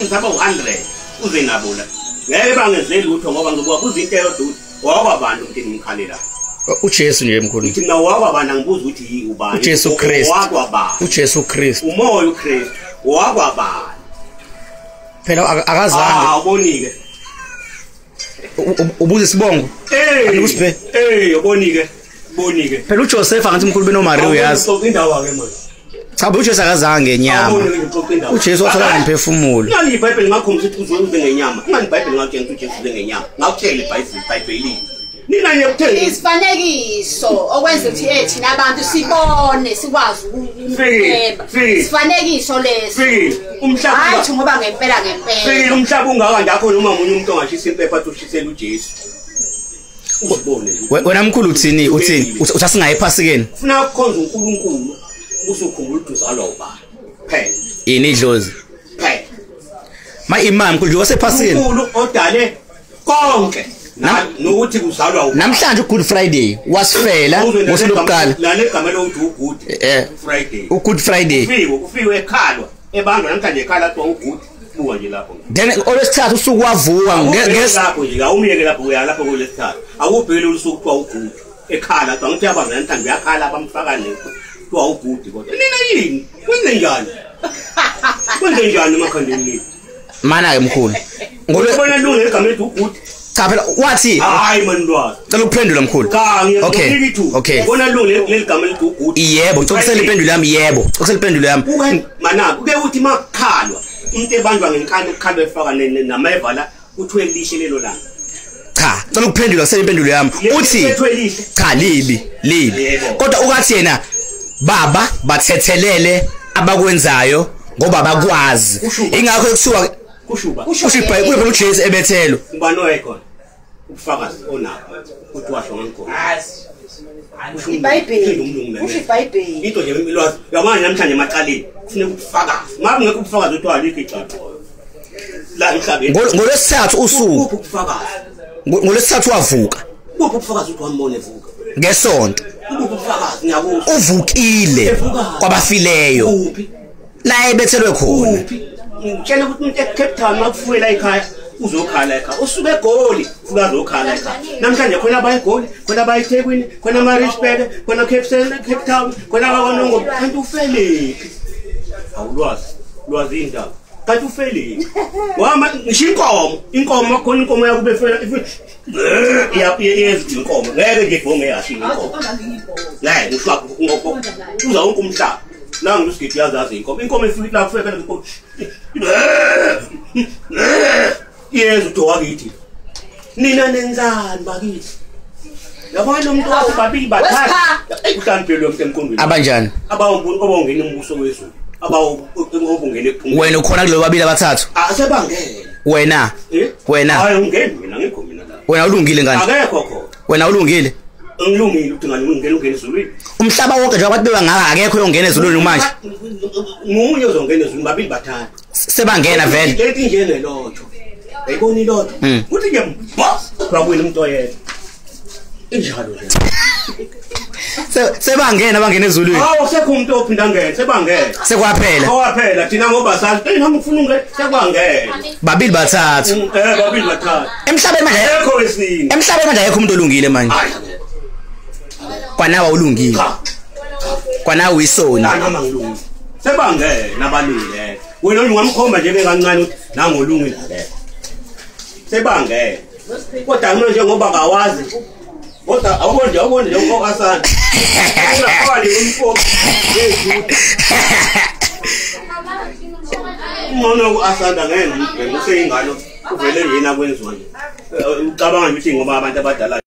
Ngaba 100 uze nabo la. Ngeke bangenze lutho ngoba ngizokubuza into eyodwa ukuthi wakwabantu umuntu engimkhalela. uJesu nje mkhulu. Ngithi mina wakwabani, angibuza ukuthi yi ubani. uJesu Kristu. Wakwabani. uJesu Kristu. Umoya uKristu. Wakwabani. Phela akazange. Ah, ubonike. Ubuza isibongo. Eh. Akusiphe. Eh, ubonike. Ubonike. Phela uJoseph angathi mkhulu benoMaria uyazi. Indawo ke manje. Cha, uJesu akazange enyama. uJesu wathola ngomphefumulo. Ngani iBhayibheli ngakhombisa ukuthi uze ngenyama. Ngani iBhayibheli ngakutshela ukuthi uJesu uze ngenyama. Ngakutshela iBhayibheli. Nina nje kutheni? Isifanekiso okwenza ukuthi thina abantu sibone sikwazi ukuthemba. Isifanekiso leso. Umhlaba. Hayi ngoba ngempela ngempela. Fikile umhlaba ungaka nje akho noma umunye umuntu ongashisa impepha athi ushisela uJesu. Uzibone. Wena mkhulu uthini? Uthini? Uthi asingayi ephasikeni. Ufuna ukukhonza uNkulunkulu usukhumbula ukuthi uzalwa ubani. Phela. Yini idlozi? Phela. Ma imam mkhulu nje wasephasini. uNkulunkulu odale konke. Nokuthi kuzalwa ubani. Namhlanje uGood Friday wasifela ngosuku lokuqala. Lale igama lokuthi uGood Friday. uGood Friday. Kufiwe ekhalwa ebandwa namhlanje ekhala kuthiwa uGood. Buka nje lapho. Then olwesithathu usuku wavuka lapho nje awumyeke lapho uya lapho kulesithathu. Awubheki usuku kuthiwa uGood. Ekhala kuthiwa ngithi abazali namhlanje uyakhala bamfaka ne. Kuthiwa uGood kodwa. Nina yini? Kwenze njani? Kwenze njani emakhandeni nini? Mana ke mkhulu. Ngolubona lunge igama elithi uGood. Cha phela wathi hayi manilwazi. Cela ukuphendula mkhulu. Cha okay. Okay. Ubona lunge leli gama elithi uGood. Yebo, ngicela impendulo yami yebo. Ngicela impendulo yami. Mana kuke uthi makukhalwa umuntu ebanjwa ngenkani ukukhalwa efaka nameva la kuthiwe lihle lelo langa. Cha, cela ukuphendula sele impendulo yami. Uthi cha libi, libi. Kodwa ukathi yena baba bathethelele abakwenzayo ngoba bakwazi. Ingakho kuthiwa kushuba. Kusho iBhayibheli uJesu ebethelwe. Ubani oyekhona? Ubufakazi onakho ukuthi washo ngangikhona. iBhayibheli. Kusho iBhayibheli. Into nje ilwazi. Uyabona namhlanje emacaleni kufuneka ubufakazi. Ngabe ngekho ubufakazi uthi alikho icala. La emhlabeni. Ngolwesithathu usuku. Ubufakazi. Ngolwesithathu wavuka. Kuphi ubufakazi ukuthi wambona evuka? Ngesonto. Kuphi ubufakazi ngiyakuzwa. Uvukile kwabafileyo. Kuphi? La ebethelwe khona. Kuphi? Ngitshela ukuthi umuntu eCape Town makufuyela ekhaya uzokhala ekhaya. Usuke eGoli ufika azokhala ekhaya. Namhlanje khona abayigoli, khona abayiThekwini, khona amaRichburg, khona Cape Town, khona abakwaNongoma. Kanti ufelephi? Awulwazi. Lwazi indaba. Kanti ufelephi? Wama ngisho inkomo, inkomo khona inkomo yakube fela iyezwa inkomo. Ngeke nje ibhonge yasho inkomo. Ngeke ngisho uza wonke umhlaba. La ngisigidi yazazi inkomo. Inkomo ifika la kufika inkomo. Yezwa ukuthi wakithi. Nina nenzani bakithi? Yabona lo muntu wababili bathathu. Uhlaniphele lo muntu emqondweni. Abanjani? Abawungena umbuso wezulu. Abawungena ekuphumuleni. Wena ukhona kulo babili abathathu? Ah sebangena. Wena? Wena? Hayi ungeni mina ngikho mina la. Wena ulungile ngani? Akekho khona. Wena ulungile? Ngilungile ukuthi ngani ungena ezulwini. Umhlaba wonke nje abantu bebangaka akekho uyongena ezulwini manje. Munye uzongena ezulwini babili bathathu. Sebangena vele. Leti nje nelotho. Ayibona ilotho. Kuthi nje boss kwawina umuntu oyedwa. Injalo nje. Sebangena bangena ezulwini. Hawu sekho umuntu ophinda ngene sebangena. Sekwaphela. Kwaphela thina ngoba sazi hey nami ufuna ungena sekwangena. Babili bathathu. Babili bathathu. Emhlabeni manje akekho wesine. Emhlabeni manje akekho umuntu olungile manje. Kwanawe ulungile. Kwanawe uyisoni. Nami ngilungile. Sebangena abalungile. Wena ungamkhomba nje bekancane ukuthi nangolungile akekho. Sebangena. Kodwa manje ngoba ngawazi. Kodwa awubona nje ukokasana. Ungafali umfo wejuda. Umona uAsanda ngeke ngibheke useyingane uvele yena kwenziwa nje. Ucabanga nje ukuthi ngoba abantu abadala